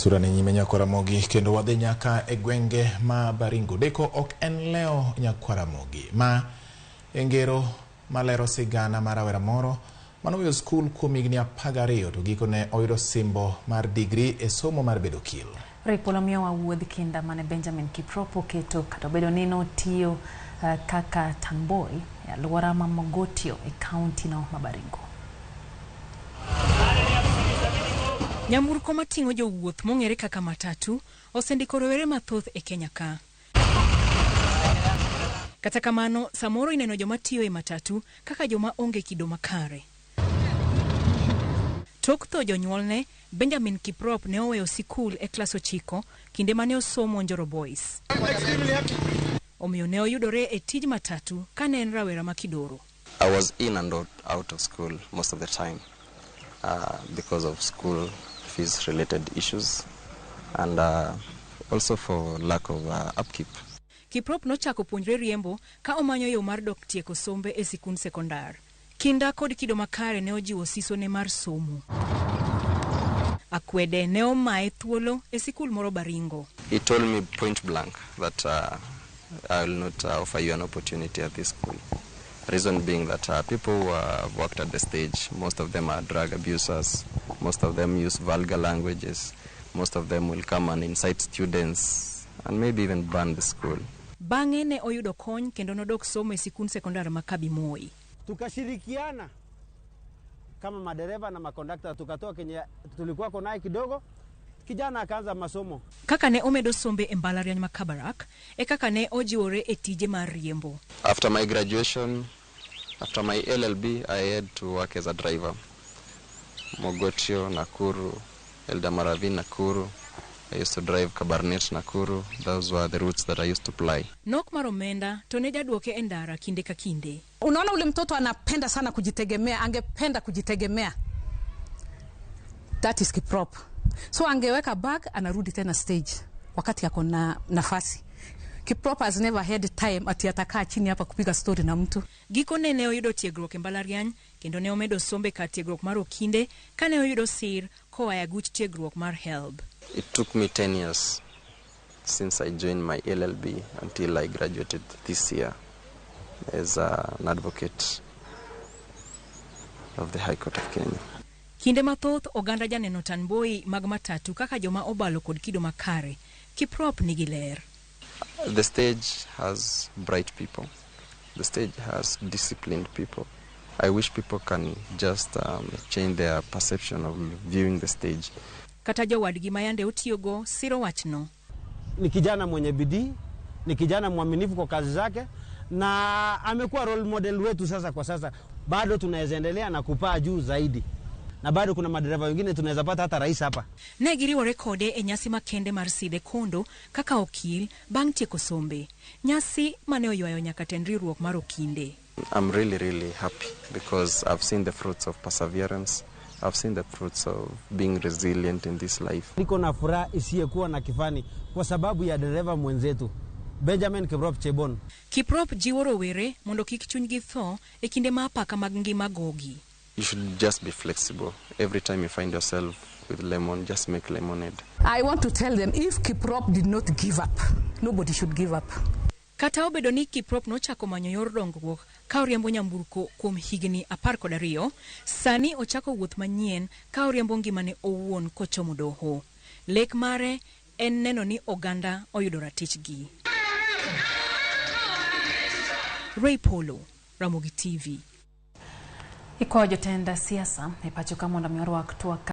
Sura ni nyime Nyakwaramogi kendo wadhi nyaka e gwenge ma Baringo. Deko ok en lewo Nyakwaramogi. Ma e ngero malero sigana mar rawera moro manoweyo skul kuom higni 12 to gikone oyudo simbo mar digri e somo mar bedo okil. Ray Polo miyowa wuodh kinda mane Benjamin Kiprop oketo kata obedo ni notiyo kaka tanboy e alwora ma Mogotio e kaunti no ma Baringo. Nyamburko mating'o jowuoth mong'ere kaka matatu osendiko rowere mathoth e Kenya ka. Kata kamano, samoro ineno joma tiyo e matatu kaka joma onge kido makare. Tok tho jonyuolne, Benjamin Kiprop ne oweyo sikul e klas 9 kinde mane osomo Njoro Boys. Omiyo ne oyudore e tij matatu kane en rawera ma kidoro. I was in and out of school most of the time because of school fees related issues and also for lack of upkeep. Kiprop nochako puonjre riembo ka omanyo yo mar dok tieko sombe e sikund sekondar. Kinda kod kido makare ne ojiwo sisone mar somo. Akwede ne omaye thuolo e sikul moro Baringo. He told me point blank that I will not offer you an opportunity at this school. Reason being that people who have worked at the stage, most of them are drug abusers, most of them use vulgar languages, most of them will come and incite students and maybe even burn the school. Bang'e ne oyudo kony kendo nodok somo e sikund sekondar ma Kabimoi. Tukashirikiana kama madereva na makondakta, tukatoa kenye tulikuwa naye kidogo, kijana akaanza masomo. Kaka ne omedo sombe e mbalariany ma Kabarak, e kaka ne ojiwore e tije mar riembo. After my graduation, after my LLB, I had to work as a driver. Mogotio, Nakuru, Eldama Ravine, Nakuru. I used to drive Kabarnet, Nakuru. Those were the routes that I used to ply. Nok mar omenda to ne jaduoke e ndara kinde ka kinde. Unaona ule mtoto anapenda sana kujitegemea, angependa kujitegemea. That is Kiprop. So angeweka bag, anarudi tena stage wakati ako na nafasi. Kiprop has never had time ati atakaa chini hapa kupiga story na mtu. Gikone ne oyudo tiegruok e mbalariany kendo ne omedo sombe kar tiegruok mar okinde kane oyudo sir koa e aguch tiegruok mar HELB. It took me 10 years since I joined my LLB until I graduated this year as an advocate of the High Court of Kenya. Kinde mathoth oganda janeno tanboi mag matatu kaka joma obalo kod kido makare. Kiprop nigi ler. The stage has bright people. The stage has disciplined people. I wish people can just change their perception of viewing the stage. Kata jowadgi ma yande otiyogo siro wachno. Ni kijana mwenye bidii, ni kijana mwaminifu kwa kazi zake na amekuwa role model wetu sasa kwa sasa. Bado tunaweza endelea na kupaa juu zaidi. Na bado kuna madereva wengine tunaweza pata hata rais hapa. Ne giriwore kode e nyasi makende mar Sidhe Kondo kaka okil bang' tieko sombe. Nyasi mane oywayo nyaka tend riwruok mar okinde. I'm really, really happy because I've seen the fruits of perseverance. I've seen the fruits of being resilient in this life. Niko na furaha isiyekuwa na kifani kwa sababu ya dereva mwenzetu Benjamin Kiprop Chebon. Kiprop jiwo rowere mondo kik chunygi tho e kinde ma apaka mag ngima gogi. You should just be flexible. Every time you find yourself with lemon, just make lemonade. I want to tell them if Kiprop did not give up, nobody should give up. Kata obedo ni Kiprop nochako manyo yor dongruok ka oriembo nyamburko kuom higni 12, sani ochako wuoth manyien ka oriembo ngimane owuon kochomo doho. Lek mare en neno ni oganda oyudo ratichgi. Ray Polo, Ramogi TV. Ikwayo jotend siasa e pacho ka mondo mi orwak twak.